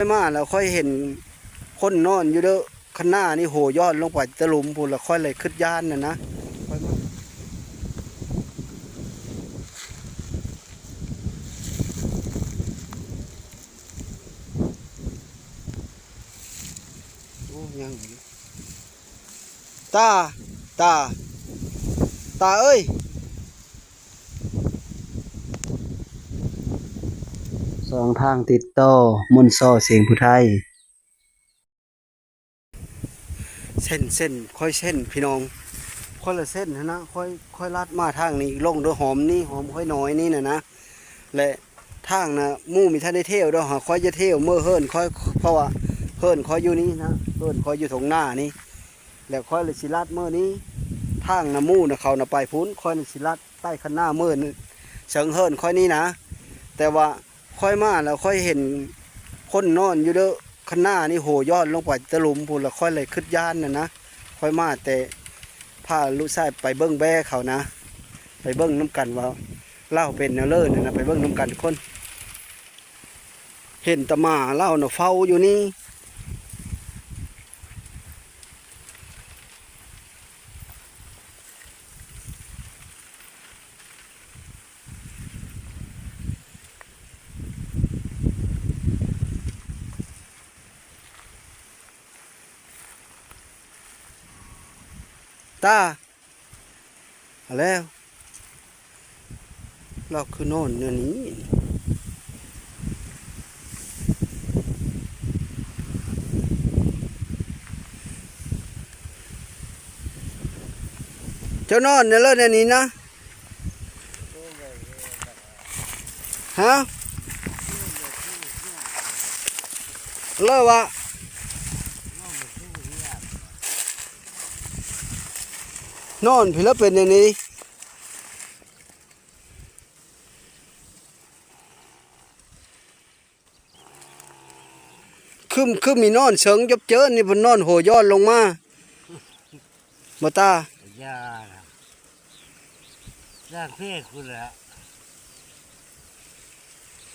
ຂ້ອຍມາແລ້ວຂ້ອຍເຫັນຄົນນອນຢູ່ເດີ ຄັນນານີ້ໂຫຍ້ອນລົງໄປຕະຫຼຸມພຸ້ນ ແລ້ວຂ້ອຍເລີຍຄິດຢ້ານຫັ້ນນະ ຂ້ອຍມາ ໂອ້ ຍັງ ຕາ ຕາ ຕາເອີຍ ຊ່ອງທາງຕິດຕໍ່ ມົນຊໍ ສຽງຜູ້ໄທ. ເສັ້ນ ເສັ້ນ ຂ້ອຍເສັ້ນພີ່ນ້ອງ ຄົນລະເສັ້ນຫັ້ນນະ ຂ້ອຍ ຂ້ອຍລັດມາທາງນີ້ ລົງໂດຍຫອມນີ້ ຫອມຂ້ອຍນ້ອຍນີ້ນະນະ ແລະ ທາງນະໝູ່ມີທັນໄດ້ທ່ຽວດອກ ຫາຂ້ອຍຈະທ່ຽວເມືອເຮືອນຂ້ອຍ ເພາະວ່າເຮືອນຂ້ອຍຢູ່ນີ້ນະ ເຮືອນຂ້ອຍຢູ່ທົ່ງນານີ້ ແລ້ວຂ້ອຍລະຊິລັດເມືອນີ້ ທາງນະໝູ່ນະເຂົານະໄປພຸ້ນ ຂ້ອຍລະຊິລັດໃຕ້ຄັນນາເມືອເຊິ່ງເຮືອນຂ້ອຍນີ້ນະ ແຕ່ວ່າ ຂ້ອຍມາແລ້ວຂ້ອຍເຫັນຄົນນອນຢູ່ເດີ ຄັນນານີ້ໂຫຍ້ອນລົງໄປຕະຫຼຸມພຸ້ນ ແລ້ວຂ້ອຍເລີຍຄິດຢ້ານຫັ້ນນະ ຂ້ອຍມາແຕ່ພາລູກຊາຍໄປເບິ່ງແບ້ເຂົານະ ໄປເບິ່ງນຳກັນວ່າລາວເປັນແນວເລີຫັ້ນນະ ໄປເບິ່ງນຳກັນຄົນ ເຫັນແຕ່ໝາລາວນະເຝົ້າຢູ່ນີ້. ຕາ ແລ້ວ ລາວຄືນອນແນວນີ້ ເຈົ້ານອນແນວເລີແນວນີ້ນະ ຮະ ເລີວ່າ ນອນພີ້ລະເປັນແນວນີ້. ຄື ຄືມີນອນເຊິ່ງຈົບເຈີນນີ້ ເພິ່ນນອນໂຫຍ້ອນລົງມາ ບໍ່ຕາ ຢ່າລະ ຢ່າເພກພຸ້ນແຫຼະ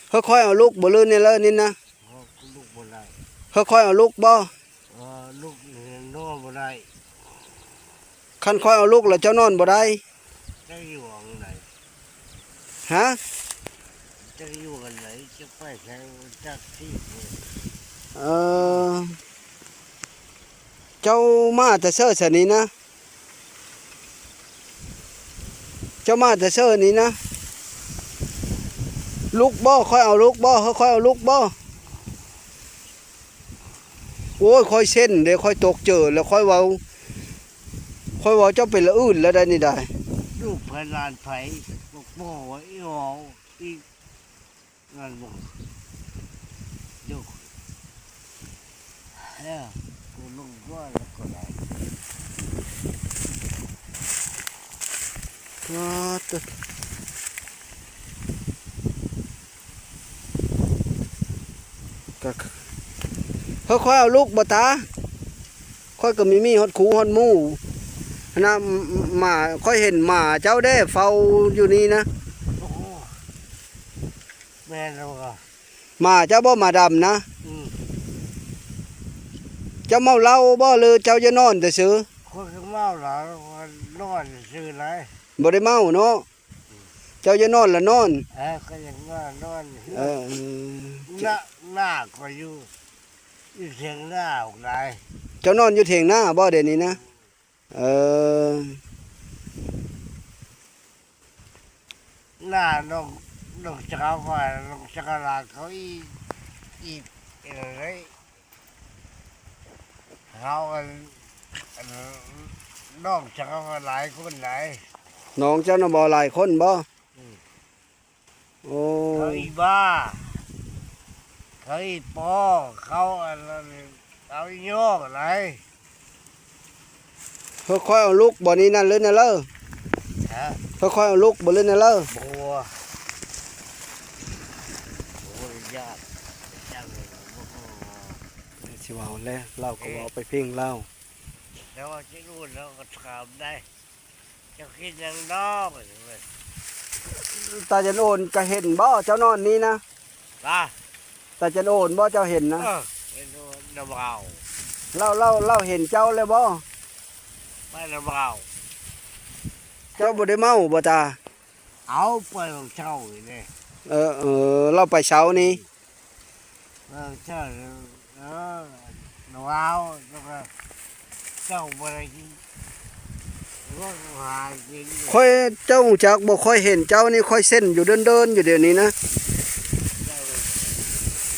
ເຮີ້ຍ ຂ້ອຍເອົາລູກບໍ່ ຫຼືແນວເລີນີ້ນະ ລູກບໍ່ໄດ້ ເຮີ້ຍ ຂ້ອຍເອົາລູກບໍ່? ເອີ ລຸກນອນບໍ່ໄດ້ ຄັນຂ້ອຍເອົາລຸກແລ້ວເຈົ້ານອນບໍ່ໄດ້ ຈັກຢູ່ອັນໃດ ຮະ ຈັກຢູ່ອັນໃດ ຈັກໄປໃສ ຈັກທີ່ ເອີ ເຈົ້າມາແຕ່ເຊີຊະນີ້ນະ? ເຈົ້າມາແຕ່ເຊີນີ້ນະ? ລຸກບໍ່? ຂ້ອຍເອົາລຸກບໍ່? ເຮີ້ຍ ຂ້ອຍເອົາລຸກບໍ່? ໂອ້ຍ ຂ້ອຍເຊັນເດ້ ຂ້ອຍຕົກເຈີແລ້ວ ຂ້ອຍເວົ້າ ຂ້ອຍເວົ້າເຈົ້າເປັນລະອື່ນແລ້ວໄດ໋ນີ້ໄດ໋. ລູກໃຜຫຼານໃຜ? ບອກວ່າອີ່ຫອງອີ່ ງານບໍ່ ເຈົ້າ ເອີ ກູລົງດ້ວຍແລ້ວກໍໄດ້ ປາດໂທ້ ກະ ເຮີ້ຍ ຂ້ອຍເອົາລູກບໍ່ຕາ? ຂ້ອຍກໍມີ ມີຮອດຄູ່ຮອດໝູ່ຫັ້ນນະ ໝ- ໝ- ໝາ ຂ້ອຍເຫັນໝາເຈົ້າເດ້ເຝົ້າຢູ່ນີ້ນະ. ໂອ້ ແມ່ນແລ້ວກໍ ໝາເຈົ້າບໍ່ ໝາດຳນະ? ອືມ ເຈົ້າເມົາເຫຼົ້າບໍ່ ຫຼືເຈົ້າຢາກນອນແຕ່ຊື່? ຂ້ອຍກໍເມົາແລ້ວ ນອນຊື່ໄດ໋. ບໍ່ໄດ້ເມົາເນາະ? ເຈົ້າຢາກນອນລະນອນ. ເອີ ຂ້ອຍຢາກນອນ ນອນ. ເອີ ນະ ນາຂ້ອຍຢູ່ ຢູ່ຖຽງນາພຸ້ນໄດ໋. ເຈົ້ານອນຢູ່ຖຽງນາບໍ່ດຽວນີ້ນະ? ເອີ ນານ້ອງ ນ້ອງສາວຂ້ອຍ ນ້ອງສາວຫຼານເຂົາອີກ ອີກ ເອີ ເຮົາ ອັນ ອັນ ນ້ອງສາວຂ້ອຍຫຼາຍຄົນຫຼາຍ. ນ້ອງເຈົ້ານະບໍ່ ຫຼາຍຄົນບໍ່? ອືມ ໂອ້ ເຂົາອີບາ ເຂົາອີປອ ເຂົາອັນນັ້ນ ເຂົາອີໂຍກຫຼາຍ. ເຮີ້ຍ ຂ້ອຍເອົາລູກບໍ່ນີ້ນັ້ນ ຫຼືແນວເລີ? ຮະ? ເຮີ້ຍ ຂ້ອຍເອົາລູກບໍ່ ຫຼືແນວເລີ? ບໍ່ ບໍ່ໄດ້ຢ້ານ ຢ້ານບໍ່ຮູ້. ຊິເວົ້າແລ້ວ ລາວກໍເວົ້າໄປເພງລາວ. ແຕ່ວ່າຊິຮູ້ແລ້ວກໍຖາມໄດ້. ເຈົ້າຄິດຫຍັງເນາະ? ຕາຈັນໂອນກະເຫັນບໍ່ ເຈົ້ານອນນີ້ນະ? ຕາ ຕາຈັນໂອນບໍ່ ເຈົ້າເຫັນນະ? ເອີ ເຫັນແຕ່ວ່າ ລາວ ລາວ ລາວເຫັນເຈົ້າແລ້ວບໍ່? ໄປແລ້ວ ເຈົ້າບໍ່ໄດ້ເມົາບໍ່ຕາ? ເອົາ ໄປເຊົ້ານີ້ເດ້. ເອີ ເອີ ລາວໄປເຊົ້ານີ້. ເອີ ເຈົ້າ ເອີ ລາວ ແລ້ວກໍເຈົ້າບໍ່ໄດ້ກິນ ລາວຫາກິນ. ຂ້ອຍ ເຈົ້າຮູ້ຈັກບໍ່? ຂ້ອຍເຫັນເຈົ້ານີ້ ຂ້ອຍເຊັນຢູ່ເດີນໆ ຢູ່ດຽວນີ້ນະ.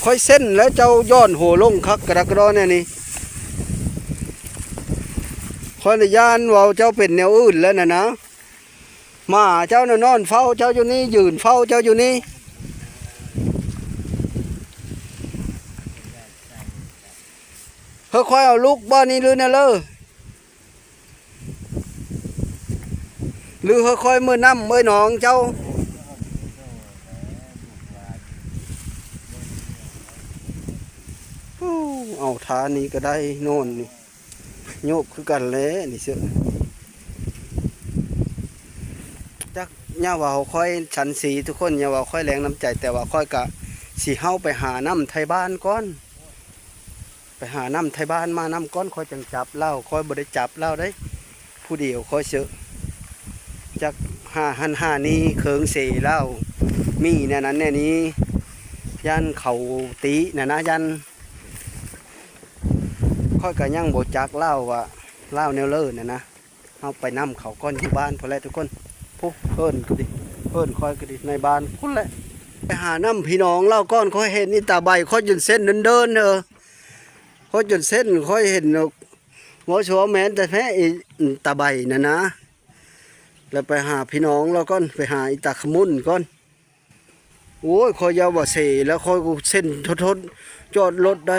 ຂ້ອຍເຊັນແລ້ວ ເຈົ້າຍ້ອນຫົວລົງຄັກກະດັກກະດໍແນວນີ້. ຂ້ອຍລະຢ້ານວ່າເຈົ້າເປັນແນວອື່ນແລ້ວນະນະ. ໝາເຈົ້ານະນອນເຝົ້າເຈົ້າຢູ່ນີ້ ຢືນເຝົ້າເຈົ້າຢູ່ນີ້. ເຮີ ຂ້ອຍເອົາລູກບໍ່ນີ້ ຫຼືແນວເລີ? ຫຼືເຮີ ຂ້ອຍເມືອນຳເອີຍນ້ອງເຈົ້າ. ໂອ້ ເອົາທ່ານີ້ກໍໄດ້ ນອນນີ້. ໂຍກຄືກັນແຫຼະນີ້ເຊີ. ຈັກ ຢ່າເວົ້າຂ້ອຍສັນສີທຸກຄົນ ຢ່າເວົ້າຂ້ອຍແລງນ້ຳໃຈ, ແຕ່ວ່າຂ້ອຍກະຊິເຮົາໄປຫານ້ຳໄທບ້ານກ່ອນ, ໄປຫານ້ຳໄທບ້ານມານຳກ່ອນ ຂ້ອຍຈັ່ງຈັບລາວ. ຂ້ອຍບໍ່ໄດ້ຈັບລາວເດ້ ຜູ້ດຽວຂ້ອຍເຊີ. ຈັກຫາຫັ້ນຫານີ້ເຄີງເສລາວ ມີແນວນັ້ນແນວນີ້ ຢ້ານເຂົາຕິນະນະ ຢ້ານ ຂ້ອຍກະຍັງບໍ່ຈັກລາວວ່າລາວແນວເລີນະນະ. ເຮົາໄປນຳເຂົາກ່ອນ ຢູ່ບ້ານພຸ້ນແຫຼະທຸກຄົນ. ພຸ້ນ ເອີ້ນກໍດີ ເອີ້ນຂ້ອຍກໍດີ ໃນບ້ານພຸ້ນແຫຼະ. ໄປຫານຳພີ່ນ້ອງລາວກ່ອນ. ຂ້ອຍເຫັນອີຕາໃບ ຂ້ອຍຈົນເສັ້ນເດີນໆ ເອີ ຂ້ອຍຈົນເສັ້ນ ຂ້ອຍເຫັນ ເວົ້າຊິເວົ້າແມ່ນແທ້ໆ ອີຕາໃບນັ້ນນະ. ແລ້ວໄປຫາພີ່ນ້ອງລາວກ່ອນ ໄປຫາອີຕາຂະມຸນກ່ອນ. ໂອ້ຍ ຂ້ອຍຢ່າວ່າເສແລ້ວ ຂ້ອຍກໍເສັ້ນທົດໆ ຈອດລົດໄດ້.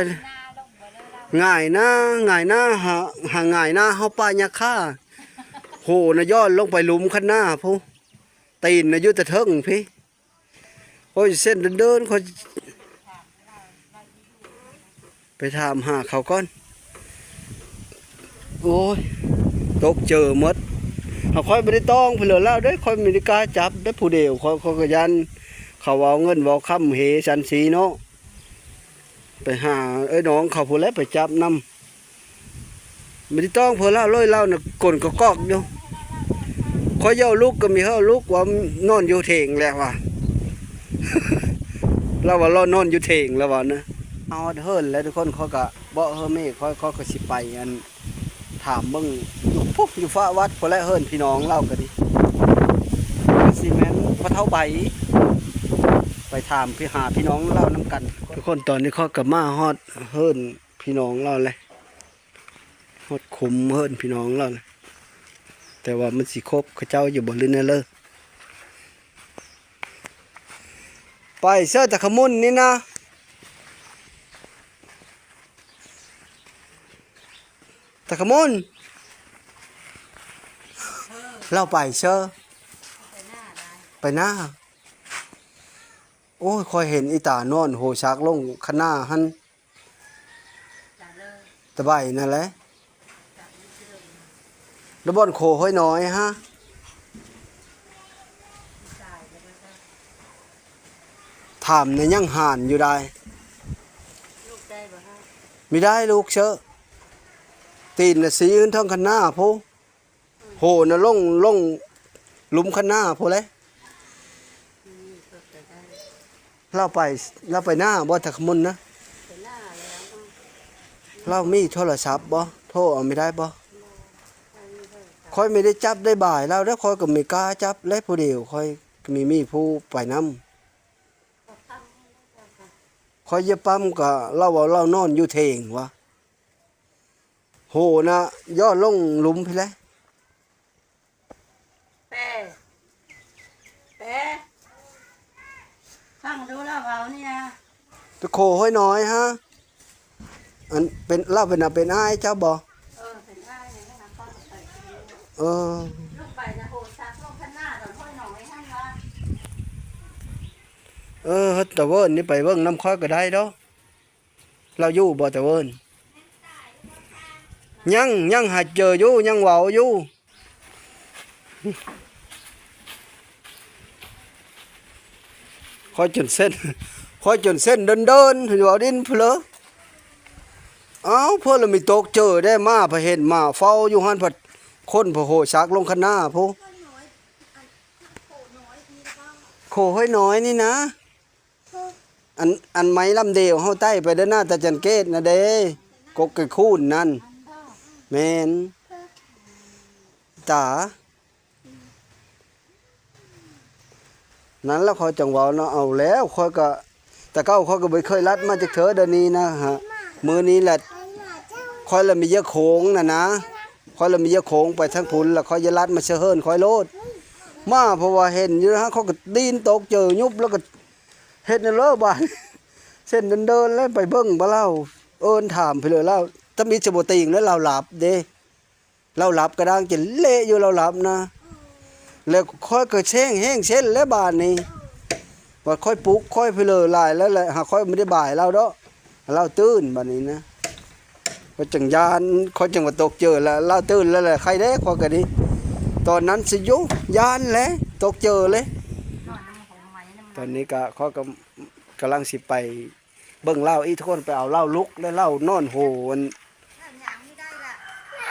ຫງາຍໜ້າ ຫງາຍໜ້າ ຫາ ຫາຫງາຍໜ້າເຮົາປະຫຍ້າຄາ ໂຫນະ ຍ້ອນລົງໄປຫຼຸມຄັນນາພຸ້ນ ຕີນນະຢູ່ແຕ່ເທິງພີ້. ໂອ້ຍ ເສັ້ນເດີນໆ ຂ້ອຍ ໄປຖາມຫາເຂົາກ່ອນ. ໂອ້ຍ ຕົກເຈີໝົດ. ຫາຂ້ອຍບໍ່ໄດ້ຕ້ອງເພິ່ນເລີຍລາວເດ້ ຂ້ອຍມີແຕ່ກ້າຈັບໄດ້ຜູ້ດຽວ. ຂ້ອຍ ຂ້ອຍກໍຢ້ານເຂົາເວົ້າເງິນເວົ້າຄຳເຮສັນສີເນາະ. ໄປຫາເອື້ອຍນ້ອງເຂົາພຸ້ນແຫຼະ ໄປຈັບນຳ. ບໍ່ໄດ້ຕ້ອງເພິ່ນລາວເລີຍ ລາວນະກົນກະກອກຢູ່. ຂ້ອຍເວົ້າລູກກໍມີເຮີ ລູກວ່ານອນຢູ່ເຖງແລ້ວວ່າ ລາວວ່າລາວນອນຢູ່ເຖງແລ້ວວ່ານະ. ຮອດເຮືອນແລ້ວທຸກຄົນ ຂ້ອຍກະເບາະເຮີເມຂ້ອຍ ຂ້ອຍກໍຊິໄປອັນຖາມເບິ່ງຢູ່ພຸ້ນ ຢູ່ຟ້າວັດພຸ້ນແຫຼະ ເຮືອນພີ່ນ້ອງລາວກໍດີ ກໍຊິແມ່ນພໍ່ເຖົ້າໃບ. ໄປຖາມໄປຫາພີ່ນ້ອງລາວນຳກັນທຸກຄົນ. ຕອນນີ້ຂ້ອຍກໍມາຮອດເຮືອນ ພີ່ນ້ອງລາວແຫຼະ ຮອດຂຸມເຮືອນພີ່ນ້ອງລາວແຫຼະ. ແຕ່ວ່າມັນຊິຄົບເຂົາເຈົ້າຢູ່ບໍ່ ຫຼືແນວເລີ? ໄປເຊີ ຕາຂະມຸນນີ້ນະ ຕາຂະມຸນ. ລາວໄປເຊີ ໄປນາ. ໂອ້ຍ ຂ້ອຍເຫັນອີຕານອນໂຫຊັກລົງຄັນນາຫັ້ນ. ຕາໃບນັ້ນແຫຼະ ລະບ່ອນໂຄຫ້ວຍນ້ອຍຮະ. ຖາມໃນຍັງຫານຢູ່ໄດ໋. ມີໄດ້ລູກເຊີ. ຕີນນະຊີ້ຂຶ້ນເທິງຄັນນາພຸ້ນ. ໂຫນະ ລົງ ລົງຫຼຸມຄັນນາພຸ້ນແຫຼະ. ລາວໄປ ລາວໄປນາບໍ່ ຕາຂະມຸນນະ? ລາວມີໂທລະສັບບໍ່? ໂທເອົາມີໄດ້ບໍ່? ຂ້ອຍມີໄດ້ຈັບໄດ້ບາຍລາວເດີ້ ຂ້ອຍກໍມີກ້າຈັບແຫຼະຜູ້ດຽວ ຂ້ອຍມີ ມີຜູ້ໄປນຳ. ຂ້ອຍຢາກປ້ຳກະ ລາວວ່າລາວນອນຢູ່ເຖງວ່າ. ໂຫນະ ຍ້ອນລົງຫຼຸມພີ້ແຫຼະ. ແປ ແປ ຟັງດູລາວເວົ້ານີ້ນະ. ຕະໂຄຫ້ວຍນ້ອຍຮະ ອັນເປັນ ລາວເປັນ ເປັນອ້າຍເຈົ້າບໍ່? ເອີ ເປັນອ້າຍນີ້ນະ. ເອີ ລົງໄປນະ ໂຫຊັກລົງຄັນນາດອນຫ້ວຍນ້ອຍຫັ້ນວ່າ. ເອີ ຕາເວີນນີ້ໄປເບິ່ງນຳຂ້ອຍກໍໄດ້ດອກ. ລາວຢູ່ບໍ່ຕາເວີນ? ຍັງ ຍັງຫາເຈີຢູ່ ຍັງເວົ້າຢູ່. ຂ້ອຍຈົນເສັ້ນ ຂ້ ຂ້ອຍຈົນເສັ້ນເດີນໆ ຢູ່ເອົາດິນພຸ້ນເລີ. ອ້າວ ເພິ່ນລະມີຕົກເຈີແດ່ ໝາພະເຫັນໝາເຝົ້າຢູ່ຫັ້ນ ພັດຄົນພະໂຫຊັກລົງຄັນນາພຸ້ນ. ໂຄຫ້ວຍນ້ອຍນີ້ນະ ອັນ ອັນໄມ້ລຳເດວເຮົາໄຕ່ໄປເດີນາຕາຈັນເກດນະເດ້ ກົກໄກ່ຄູນນັ້ນ ແມ່ນ ຕາ ນັ້ນລະຂ້ອຍຈັ່ງເວົ້າເນາະ. ເອົາແລ້ວ ຂ້ອຍກະ ແຕ່ເກົ່າຂ້ອຍກະບໍ່ເຄີຍລັດມາຈັກເທື່ອ ດຽວນີ້ນະ ມື້ນີ້ແຫຼະ ຂ້ອຍລະມີເຢຍໂຂງນະນະ ຂ້ອຍລະມີເຢຍໂຂງໄປທາງພຸ້ນ ລະຂ້ອຍຈະລັດມາເຊີເຫີນຂ້ອຍໂລດ ມາ ເພາະວ່າເຫັນຢູ່ຫັ້ນ ຂ້ອຍກະດີນຕົກເຈີຍຸບ ລະກະເຮັດແນວເລີບາດ ເສັ້ນເດີນໆ ແລ້ວໄປເບິ່ງບໍ່ລາວ ເອີ້ນຖາມໄປເລີຍລາວ ທຳອິດຊິບໍ່ຕີງ ແລ້ວລາວຫຼັບເດ້. ລາວຫຼັບກະດ້າງຈະເລະຢູ່ ລາວຫຼັບນະ ແລ້ວຂ້ອຍກະແຊງແຮງເຊັ່ນແລ້ວບາດນີ້ ວ່າຂ້ອຍປຸກຂ້ອຍເພີຫຼາຍແລ້ວແຫຼະ ຫາຂ້ອຍບໍ່ໄດ້ບາຍລາວດອກ ລາວຕື່ນບາດນີ້ນະ ຂ້ອຍຈັ່ງຢ້ານ ຂ້ອຍຈັ່ງວ່າຕົກເຈີລະ ລາວຕື່ນແລ້ວແຫຼະ ໄຄແດ່ຂ້ອຍກະດີ ຕອນນັ້ນຊິຢູ່ ຢ້ານແຫຼະ ຕົກເຈີເລີຍ. ຕອນນີ້ກະ ຂ້ອຍກະກຳລັງຊິໄປ ເບິ່ງລາວອີກ ທຸກຄົນ ໄປເອົາລາວລຸກ ແລະ ລາວນອນໂຫ ອັນ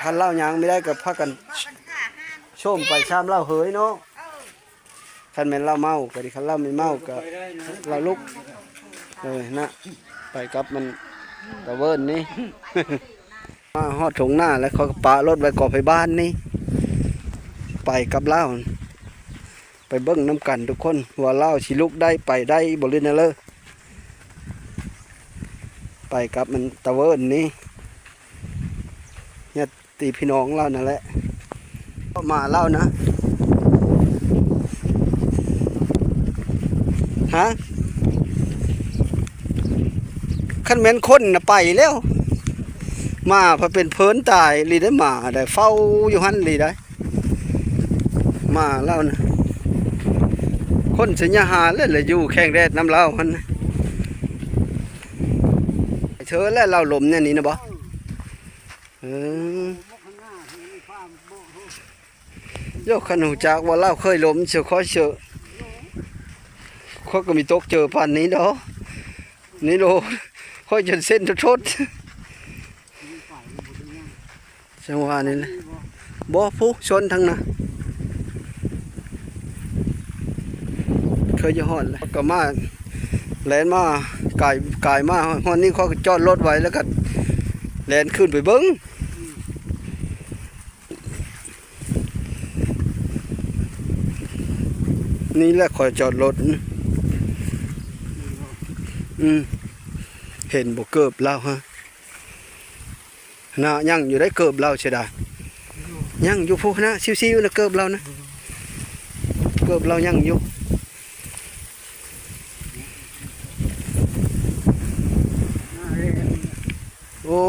ຄັນລາວຍ່າງມີໄດ້ກະພາກັນໂຊມໄປຊາມລາວເຫີຍເນາະ ຄັນແມ່ນລາວເມົາກະດີ ຄັນລາວບໍ່ເມົາກະລາວລຸກ ເອີ ນະ ໄປກັບມັນຕາເວີນນີ້ ມາຮອດທົ່ງນາແລ້ວ ຂ້ອຍກະປະລົດໄວ້ກອໄຜ່ບ້ານນີ້ ໄປກັບລາວ ໄປເບິ່ງນຳກັນທຸກຄົນ ວ່າລາວຊິລຸກໄດ້ໄປໄດ້ບໍ່ ຫຼືແນວເລີ ໄປກັບມັນຕາເວີນນີ້ ຍາດຕິພີ່ນ້ອງລາວນັ້ນແຫຼະ ໝາລາວນະ ຮະ ຄັນແມ່ນຄົນນະໄປແລ້ວ ໝາພັດເປັນເພີນຕາຍອີ່ຫຼີໄດ໋ ໝາໄດ໋ ເຝົ້າຢູ່ຫັ້ນອີ່ຫຼີໄດ໋. ໝາລາວນະ ຄົນໄຊຍະຫາດແຫຼະ ລະຢູ່ແຂ້ງແດດນຳລາວຫັ້ນນະ ເທີແລະລາວລົມແນວນີ້ນະບໍ ເອີ ໂຍ ຄັນຮູ້ຈັກວ່າລາວເຄີຍລົມ ເຊື່ອຂ້ອຍເຊີ ຂ້ອຍກະມີຕົກເຈີປານນີ້ດອກ ນີ້ໂລ ຂ້ອຍຈົນເສັ້ນທົດໆ. ຈັ່ງຫວະນີ້ແຫຼະ ບໍ່ ພຸ້ນຊົນທາງນະ ເຄີຍຈະຮອດແລ້ວ ກະມາ ແລ່ນມາ ກາຍ ກາຍມາຮອດນີ້ ຂ້ອຍກະຈອດລົດໄວ້ ແລ້ວກະແລ່ນຂຶ້ນໄປເບິ່ງ ນີ້ແຫຼະ ຂ້ອຍຈອດລົດ ອືມ ເຫັນບໍ່ເກີບລາວຫັ້ນ ນະ ຍັງຢູ່ໄດ໋ ເກີບລາວເສຍດາຍ ຍັງຢູ່ພຸ້ນນະ ຊິວໆນະ ເກີບລາວນະ ເກີບລາວຍັງຢູ່ ໂອ້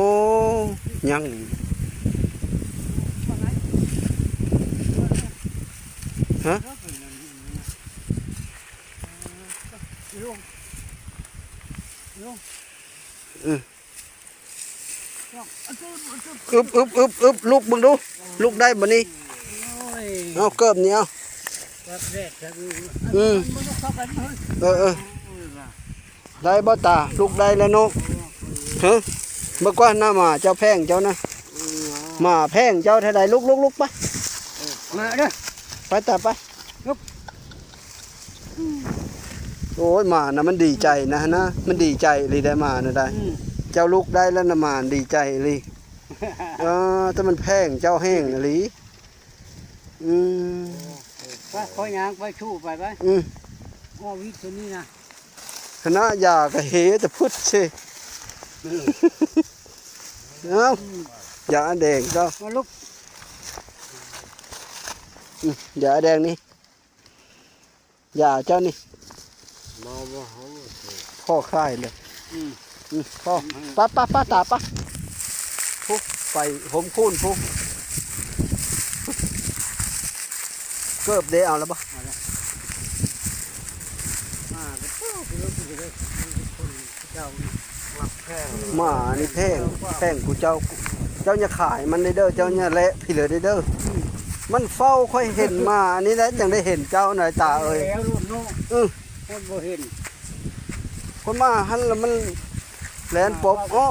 ຍັງ ຮະ ອື ອຶບ ອຶບ ອຶບ ອຶບ ລຸກເບິ່ງດູ ລຸກໄດ້ບໍ່ນີ້ ໂອ້ຍ ເອົາເກີບນີ້ ເອົາ ແບບແດດແບບນີ້ ອື ມັນບໍ່ຍອມເຂົ້າກັນເຮີ້ຍ ເອີ ເອີ ໂອ້ຍວ່າ ໄດ້ບໍ່ຕາ ລຸກໄດ້ແລ້ວເນາະ ເຮີ ເບິ່ງກ່ອນນະ ໝາເຈົ້າແພງເຈົ້ານະ ເອີ ໝາແພງເຈົ້າເທົ່າໃດ ລຸກ ລຸກ ລຸກໄປ ເອີ ມາເດີ ໄປຕາໄປ ລຸກ ໂອ້ຍ ໝານະມັນດີໃຈນະຫັ້ນນະ ມັນດີໃຈອີ່ຫຼີໄດ໋ ໝານະໄດ໋ ອືມ ເຈົ້າລຸກໄດ້ແລ້ວນະ ໝານດີໃຈອີ່ຫຼີ ເອີ ແຕ່ມັນແພງເຈົ້າແຮງອີ່ຫຼີ ອືມ ໄປ ຂ້ອຍຍ່າງໄປ ຊູ່ໄປ ໄປ ອືມ ອ້ອມວິດຕົວນີ້ນະ ຫັ້ນນະ ຢາກະເຫແຕ່ພຶດເຊ ອືມ ເອົາ ຢາແດງເຈົ້າ ມາລຸກ ອືມ ຢາແດງນີ້ ຢາເຈົ້ານີ້ ບໍ່ ບໍ່ ເຮົາ ພໍຂາຍເລີຍ ອືມ ອືມ ພໍ ອືມ ປະ ປະ ປະ ຕາປະ ພຸ້ນ ໄປໂຮມຄູນພຸ້ນ ເກີບເດ້ ເອົາແລ້ວບໍ່ ເອົາແລ້ວ ມາກໍເຈົ້າຄືເດີ ຄົນເຈົ້ານີ້ ໝານີ້ແພງ ແພງກວ່າເຈົ້າ ເຈົ້າຢ່າຂາຍມັນເດີ ເຈົ້າຢ່າແລະຜີເລີເດີ ມັນເຝົ້າ ຂ້ອຍເຫັນໝານີ້ແຫຼະ ຈັ່ງໄດ້ເຫັນເຈົ້ານະຕາເອີຍ ແລ້ວໂລດເນາະ ອື ຄົນບໍ່ເຫັນ ຄົນມາຫັ້ນລະມັນແລ່ນປົບເອາະ.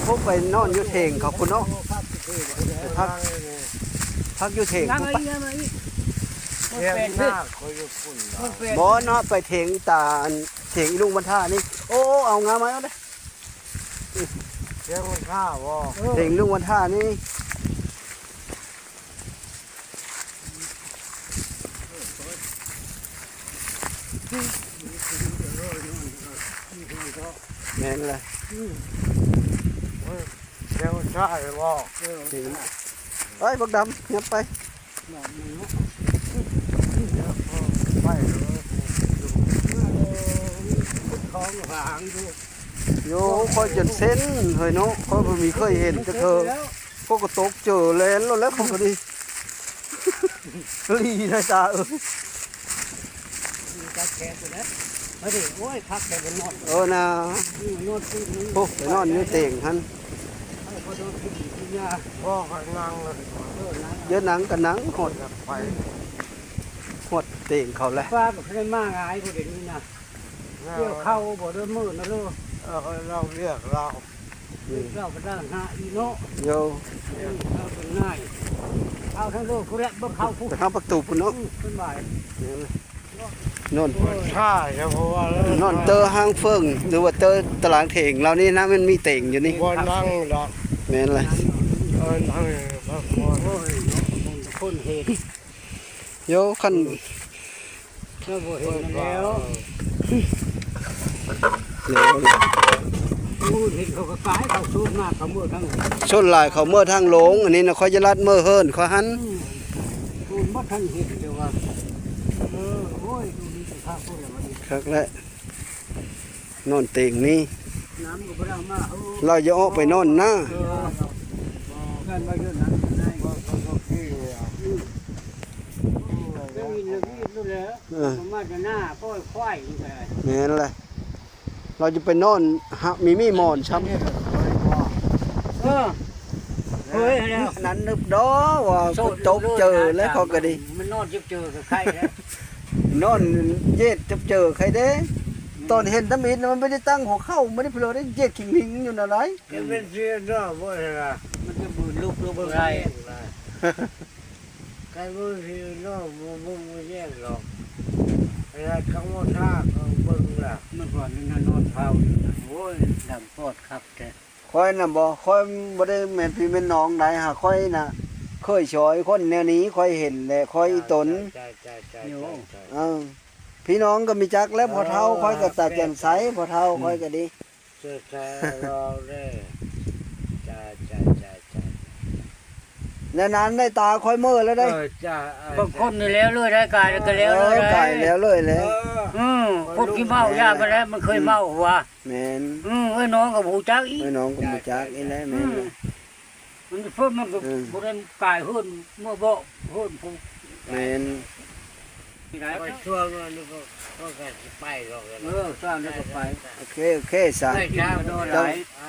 ໂອ້ ໄປນອນຢູ່ເຖງເຂົາພຸ້ນເນາະ ໄປພັກ ພັກຢູ່ເຖງ ນາງ ພຸ້ນປະ. ເອີ ເອີ ມັນແປກເດ້ ມັນແປກ ບໍ່ເນາະ ໄປເຖງອີຕາ ອັນເຖງອີລຸງວັນທານີ້. ໂອ້ ເອົາງາມາເອົາເດ້ ເຖງວັນທາບໍ່? ເອີ ເຖງລຸງວັນທານີ້. ແມ່ນແຫຼະ ເອີ ເອີ ບັກດຳ ຫຍັບໄປ ໂຢ ຂ້ອຍຈົນເຊັນເຮີ້ຍເນາະ ຂ້ອຍບໍ່ມີເຄີຍເຫັນຈັກເທື່ອ. ພວກກໍຕົກເຈີແລ່ນໂລດແລ້ວ ພວກກໍດີ ດີໄດ໋ຕາເອີຍ. ຕັດແຂນໄປແລ້ວ ມາດິ ໂອ້ຍ ຄັກແຕ່ບໍ່ນອນ ເອີນາ ອືມ ນອນຕື່ນ ໂອ້ ໄປນອນຢູ່ເຕີງຫັ້ນ ເອີ ພໍນອນຕື່ນກິນຢາ ພໍກໍນັ່ງເລີຍ ເອີ ນັ່ງ ເອີ ນັ່ງກໍນັ່ງ ຮອດ ໄປ ຮອດເຕີງເຂົາແລ້ວ ປ້າບໍ່ໄດ້ມາງ່າຍບໍ່ໄດ້ນີ້ນະ ເອີ ກ່ຽວເຂົ້າບໍ່ໄດ້ມື້ນະເລີ ເອີ ເຮົາວຽກລາວ ເຈົ້າກໍໄດ້ຫາອີເນາະ ໂຍ ເອີ ເອົາເປັນນາຍ ເອົາທາງເດີພຸ້ນແຫຼະ ເບິ່ງເຂົາພຸ້ນ ໄປທາງປະຕູພຸ້ນເນາະ ອືມ ເປັນບາຍ ໂນ່ນ ຖ້າຈະເພາະວ່າ ໂນ່ນເຕີຫ້າງເຝີງ ຫຼືວ່າເຕີຕະລາງເຖງລາວນີ້ນະ ມັນມີເຕີງຢູ່ນີ້ ບໍ່ນັ່ງດອກ ແມ່ນລະ ເອີ ນັ່ງພັກຜ່ອນ ໂອ້ຍ ຄົນເຮັດ ໂຍ ຄັນ ເຈົ້າບໍ່ເຫັນແລ້ວ ໂອ້ ເຫັນເຂົາກໍກາຍ ເຂົາສູນມາ ເຂົາເມືອທາງ ສ່ວນຫຼາຍເຂົາເມືອທາງຫຼວງ ອັນນີ້ນະ ຂ້ອຍຈະລັດເມືອເຮືອນຂ້ອຍຫັ້ນ ອືມ ສູນບໍ່ທັນເຫັນ ແຕ່ວ່າ ເອີ ໂອ້ຍ ຕົງນີ້ກໍພາຄົນລະບັດນີ້ ຄັກແລ້ວ ນອນເຕີງນີ້ ນ້ຳກໍບໍ່ໄດ້ເອົາມາ ເອີ ລາວຢ່າອອກໄປນອນນາ ເອີ ເພື່ອນວ່າຢູ່ນັ້ນໄດ້ ອືມ ໄດ້ຍິນແລ້ວ ໄດ້ຍິນແລ້ວແຫຼະ ເອີ ປະມານຈະໜ້າ ໂອ້ຍ ຄວາຍນີ້ກໍໄດ້ ແມ່ນແຫຼະ ລາວຈະໄປນອນ ຫາມີມີໝອນຊ້ຳ ເອີ ເຮີ້ຍ ແລ້ວ ນັ້ນນຶກດອກວ່າຕົກເຈີແລ້ວ ເຂົາກໍດີ ມັນນອນເຈີກໍໄຄແລ້ວ ນອນເຢັດຈັບເຈີໄຄເດ້ ອືມ ຕອນເຫັນທຳອິດນະ ມັນບໍ່ໄດ້ຕັ້ງຫົວເຂົ່າ ມັນບໍ່ໄດ້ເພີເດ້ ເຢັດຂິງຫິງຢູ່ນະໄດ ແກເປັນເຊຍເນາະ ບໍ່ໄດ້ລະ ມັນຈະບືນລຸກ ລຸກບໍ່ໄດ້ ການເບິ່ງທີ່ນອກບໍ່ເບິ່ງບໍ່ແຍກດອກ ເວລາທຳມະຊາດເບິ່ງລະ ມັນວ່ານີ້ນະ ນອນເຝົ້າຢູ່ນະ ໂອ້ຍ ດຳປອດຄັກແທ້. ຂ້ອຍນະບໍ່ ຂ້ອຍບໍ່ໄດ້ແມ່ນພີ່ແມ່ນນ້ອງໃດ ຫາຂ້ອຍນະເຄີຍຊ່ອຍຄົນແນວນີ້ ຂ້ອຍເຫັນແລ້ວ ຂ້ອຍອີຕົນ ເອີ ພີ່ນ້ອງກໍມີຈັກແລ້ວ ພໍ່ເຖົ້າຂ້ອຍກໍຕາແຈ່ມໃສ ພໍ່ເຖົ້າຂ້ອຍກໍດີ ເຈົ້າ ເຈົ້າ ເວົ້າເດີ ຈ້າ ຈ້າ ຈ້າ ຈ້າ ແນວນັ້ນໄດ້ຕາຂ້ອຍເມີແລ້ວເດ້ ເອີ ຈ້າ ເອີ ບາງຄົນນີ້ແລ້ວເລີຍໄດ້ ກາຍແລ້ວກໍແລ້ວເລີຍໄດ້ ເອີ ກາຍແລ້ວເລີຍແຫຼະ ເອີ ຄົນຂີ້ເມົາຢ່າໄປແລ້ວ ມັນເຄີຍເມົາຫວາ ແມ່ນ ອື ເອີ ນ້ອງກໍບໍ່ຮູ້ຈັກອີກ ນ້ອງກໍບໍ່ຮູ້ຈັກອີກແຫຼະ ແມ່ນ ມັນເພີ່ມ ມັນກໍ ເອີ ບໍ່ໄດ້ກາຍເຮືອນເມືອເບາະເຮືອນຜູ້ ແມ່ນ ໄດ້ ໄປຊ່ວງນັ້ນກໍ ກໍ ກໍຊິໄປດອກ ເອີ ຊ່ວງນັ້ນກໍໄປ ໂອເຄ ໂອເຄ ຊະ ໄປ ເຈົ້າ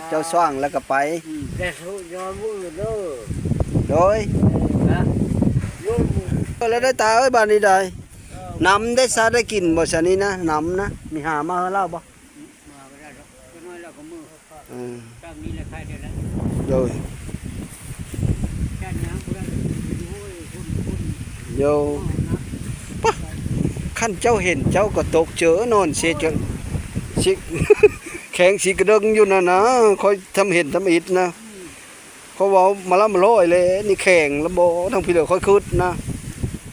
ເຈົ້າຊ່ວງແລ້ວກໍໄປ ອື ແຕ່ສຸຍອມມື້ເດີ ໂດຍ ເອີ ນະ ເອີ ແລ້ວໄດ້ຕາເອີຍ ບາດນີ້ໄດ້ ເອີ ນ້ຳໄດ້ຊະ ໄດ້ກິນບໍ່ຊະນີ້ນະ ນ້ຳນະ ມີຫາມາໃຫ້ລາວບໍ່? ມາບໍ່ໄດ້ດອກ ຈັກໜ້ອຍລາວກໍເມືອ ເອີ ຈາກນີ້ແຫຼະ ໄປໄດ້ແລ້ວ ໂດຍ ຈາກນີ້ບໍ່ໄດ້ ໂອ້ຍ ພຸ້ນ ພຸ້ນ ໂຍ ປະ ຄັນເຈົ້າເຫັນເຈົ້າກໍຕົກເຈີນອນເສຍເຈີ ຊິ ແຂງຊິກະເດິງຢູ່ນັ້ນນະ ຂ້ອຍທຳເຫັນທຳອິດນະ ອືມ ເຂົາເວົ້າມາລຳມາລອຍແຫຼະ ນີ້ແຂງລະບໍ່ ທາງພີ້ເລີ ຂ້ອຍຄິດນະ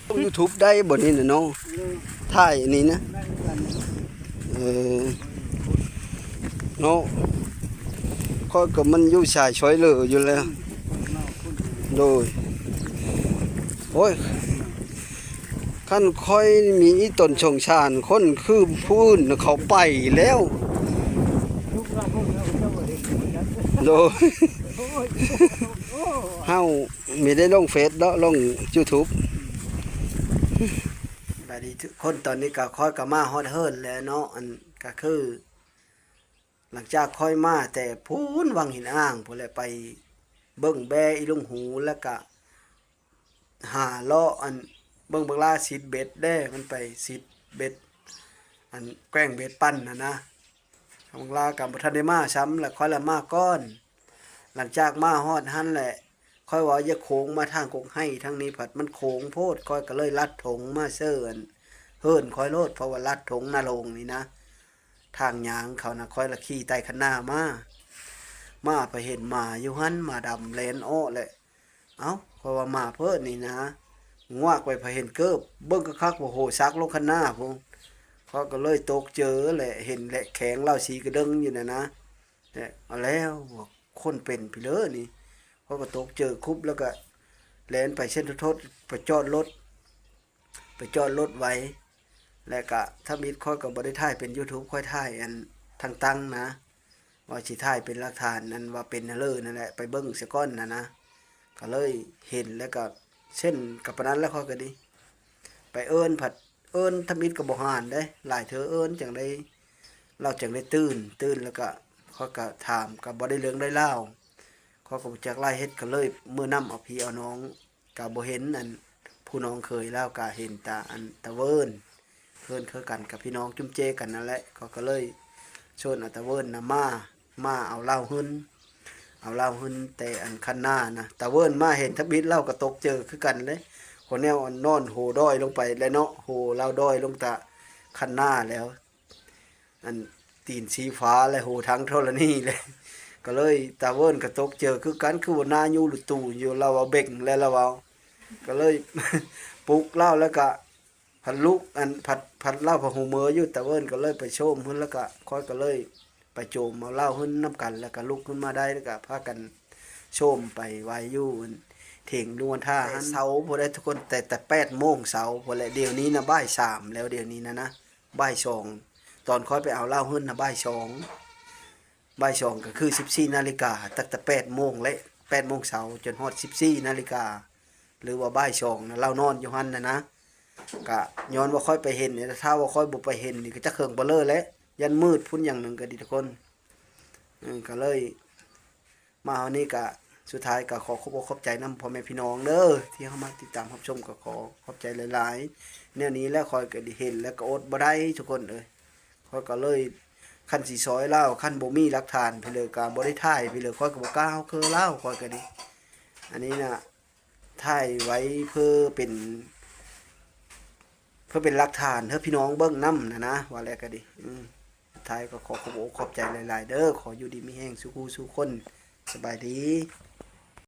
ລົງຢູທູບໄດ້ບໍ່ນີ້ນະເນາະ ເອີ ຖ່າຍອັນນີ້ນະ ໄດ້ຄືກັນ ເອີ ເນາະ ຂ້ອຍກໍມັນຢູ່ສາຍຊ່ອຍເຫຼືອຢູ່ແລ້ວ ອືມ ໂດຍ ໂອ້ຍ ຄັນຂ້ອຍມີອີ່ຕົນສົງສານຄົນຄືຜູ້ອື່ນ ເຂົາໄປແລ້ວ ໂດຍ ເຮົາມີໄດ້ລົງເຟສເນາະ ລົງຢູທູບ ສະບາຍດີທຸກຄົນ ຕອນນີ້ກໍຂ້ອຍກໍມາຮອດເຮືອນແລ້ວເນາະ ອັນ ກໍຄື ຫຼັງຈາກຂ້ອຍມາແຕ່ພຸ້ນວັງຫີນອ່າງພຸ້ນແຫຼະ ໄປເບິ່ງແບ້ອີລຸງຫູ ແລ້ວກະຫາເລາະ ອັນ ເບິ່ງບັກຫຼ້າຊິດເບັດເດ້ ມັນໄປຊິດເບັດ ອັນແກວ່ງເບັດປັ່ນຫັ້ນນະ ຂອງລາວກໍບໍ່ທັນໄດ້ມາຊ້ຳ ແລ້ວຂ້ອຍລະມາກ່ອນ. ຫຼັງຈາກມາຮອດຫັ້ນແຫຼະ ຂ້ອຍວ່າຢາກໂຄ້ງມາທາງກົກໄຮ່ທາງນີ້ ພັດມັນໂຄ້ງໂພດ ຂ້ອຍກໍເລີຍລັດຖົງມາເຊີອັນເຮືອນຂ້ອຍໂລດ ເພາະວ່າລັດຖົງນາໂລງນີ້ນະ ທາງຍ່າງເຂົານະ ຂ້ອຍລະຂີ່ໄຕ່ຄັນນາມາ ມາໄປເຫັນໝາຢູ່ຫັ້ນ ໝາດຳແລ່ນເອາະແຫຼະ. ເອົ້າ ຂ້ອຍວ່າໝາເພີ້ນີ້ນະ ງວາກໄປ ພະເຫັນເກີບ ເບິ່ງຄັກໆ ໂອ້ໂຫ ສັກລົງຄັນນາພຸ້ນ. ຂ້ອຍກໍເລີຍຕົກເຈີແຫຼະ ເຫັນແຫຼະແຂງລາວສີກະເດິງຢູ່ນັ້ນນະ ແລະ ເອົາແລ້ວ ວ່າຄົນເປັນພີເລີນີ້. ຂ້ອຍກໍຕົກເຈີຄຸບ ແລ້ວກໍແລ່ນໄປເຊັ່ນທະທົດ ໄປຈອດລົດ ໄປຈອດລົດໄວ້ ແລະກະທຳອິດຂ້ອຍກໍບໍ່ໄດ້ຖ່າຍເປັນ YouTube ຂ້ອຍຖ່າຍອັນທາງຕັ້ງນະ ວ່າຊິຖ່າຍເປັນຫຼັກຖານ ອັນວ່າເປັນຫັ້ນເລີນັ້ນແຫຼະ ໄປເບິ່ງສາກ່ອນນະນະ. ກໍເລີຍເຫັນ ແລ້ວກໍເຊັ່ນກັບປານນັ້ນແຫຼະ ຂ້ອຍກໍດີ ໄປເອີ້ນ ພັດເອີ້ນທຳອິດກໍບໍ່ຫານເດ້ ຫຼາຍເທື່ອເອີ້ນຈັ່ງໄດ້ ລາວຈັ່ງໄດ້ຕື່ນ ຕື່ນແລ້ວກໍ ຂ້ອຍກໍຖາມ ກໍບໍ່ໄດ້ເລື່ອງໄດ້ລາວ ຂ້ອຍກໍບໍ່ຈັກລາຍເຮັດ ກໍເລີຍເມືອນຳເອົາພີ່ເອົານ້ອງ ກະບໍ່ເຫັນອັນຜູ້ນ້ອງເຂີຍລາວ ກະເຫັນແຕ່ອັນຕາເວີນ ເພິ່ນຄືກັນກັບພີ່ນ້ອງຈຸ້ມເຈກັນນັ້ນແຫຼະ. ເຂົາກໍເລີຍຊວນເອົາຕາເວີນນຳມາ ມາເອົາລາວຫຶ້ນ ເອົາລາວຫຶ້ນແຕ່ອັນຄັນນານະ. ຕາເວີນມາເຫັນທຳອິດລາວກໍຕົກເຈີຄືກັນເລີຍ ຄົນແນວອັນນອນໂຫດອຍລົງໄປແລ້ວເນາະ ໂຫລາວດອຍລົງຕາຄັນນາແລ້ວ ອັນຕີນຊີ້ຟ້າແລະ ໂຫທັງທໍລະນີແລະ ກໍເລີຍຕາເວີນກໍຕົກເຈີຄືກັນ ຄືວ່າໜ້າຢູ່ລຸຕູຢູ່ ລາວເວົ້າເບັງແລະລາວເວົ້າ ກໍເລີຍປຸກລາວ ແລ້ວກະພັດລຸກ ອັນພັດ ພັດລາວພະຫູເມີຢູ່ ຕາເວີນກໍເລີຍໄປໂຊມເພິ່ນ ແລ້ວກະຂ້ອຍກໍເລີຍໄປໂຈມເອົາລາວເພິ່ນນຳກັນ ແລ້ວກະລຸກຂຶ້ນມາໄດ້ ແລ້ວກະພາກັນໂຊມໄປໄຫວ້ຢູ່ເຖງລຸງວັນທາຫັ້ນ ເຊົ້າພຸ້ນແຫຼະທຸກຄົນ ແຕ່ ແຕ່ແປດໂມງເຊົ້າພຸ້ນແຫຼະ ດຽວນີ້ນະບ່າຍສາມແລ້ວ ດຽວນີ້ນະນະ ບ່າຍສອງ ຕອນຂ້ອຍໄປເອົາລາວເຮືອນນະບ່າຍສອງ ບ່າຍສອງກໍຄືສິບສີ່ນາລິກາ ຕັ້ງແຕ່ແປດໂມງແຫຼະ ແປດໂມງເຊົ້າຈົນຮອດສິບສີ່ນາລິກາ ຫຼືວ່າບ່າຍສອງນະ ລາວນອນຢູ່ຫັ້ນນະນະ. ກະຍ້ອນວ່າຂ້ອຍໄປເຫັນນີ້ ຖ້າວ່າຂ້ອຍບໍ່ໄປເຫັນນີ້ ກໍຈັກເຄິ່ງປານເລີແຫຼະ ຢ້ານມືດພຸ້ນ ຢ່າງໜຶ່ງກໍດີທຸກຄົນ ເອີ ກໍເລີຍ ມາຮອດນີ້ກະ ສຸດທ້າຍກະຂໍຂອບອົກຂອບໃຈນຳພໍ່ແມ່ພີ່ນ້ອງເດີ ທີ່ເຂົ້າມາຕິດຕາມຮັບຊົມ ກະຂໍຂອບໃຈຫຼາຍໆ. ແນວນີ້ແຫຼະ ຂ້ອຍກະໄດ້ເຫັນແລ້ວກະອົດບໍ່ໄດ້ທຸກຄົນເອີຍ ຂ້ອຍກະເລີຍ ຄັນຊິຊ່ອຍລາວ ຄັນບໍ່ມີຫຼັກຖານພີເລີກະບໍ່ໄດ້ຖ່າຍພີເລີ ຂ້ອຍກະບໍ່ກ້າເຄີລາວ ຂ້ອຍກະດີ ອັນນີ້ນະ ຖ່າຍໄວ້ເພື່ອເປັນ ເພື່ອເປັນຫຼັກຖານໃຫ້ພີ່ນ້ອງເບິ່ງນຳນະນະ ວ່າແລ້ວກະດີ. ອື ສຸດທ້າຍກໍຂໍຂອບອົກຂອບໃຈຫຼາຍໆເດີ ຂໍຢູ່ດີມີແຮງສູ່ຜູ້ສູ່ຄົນ ສະບາຍດີ.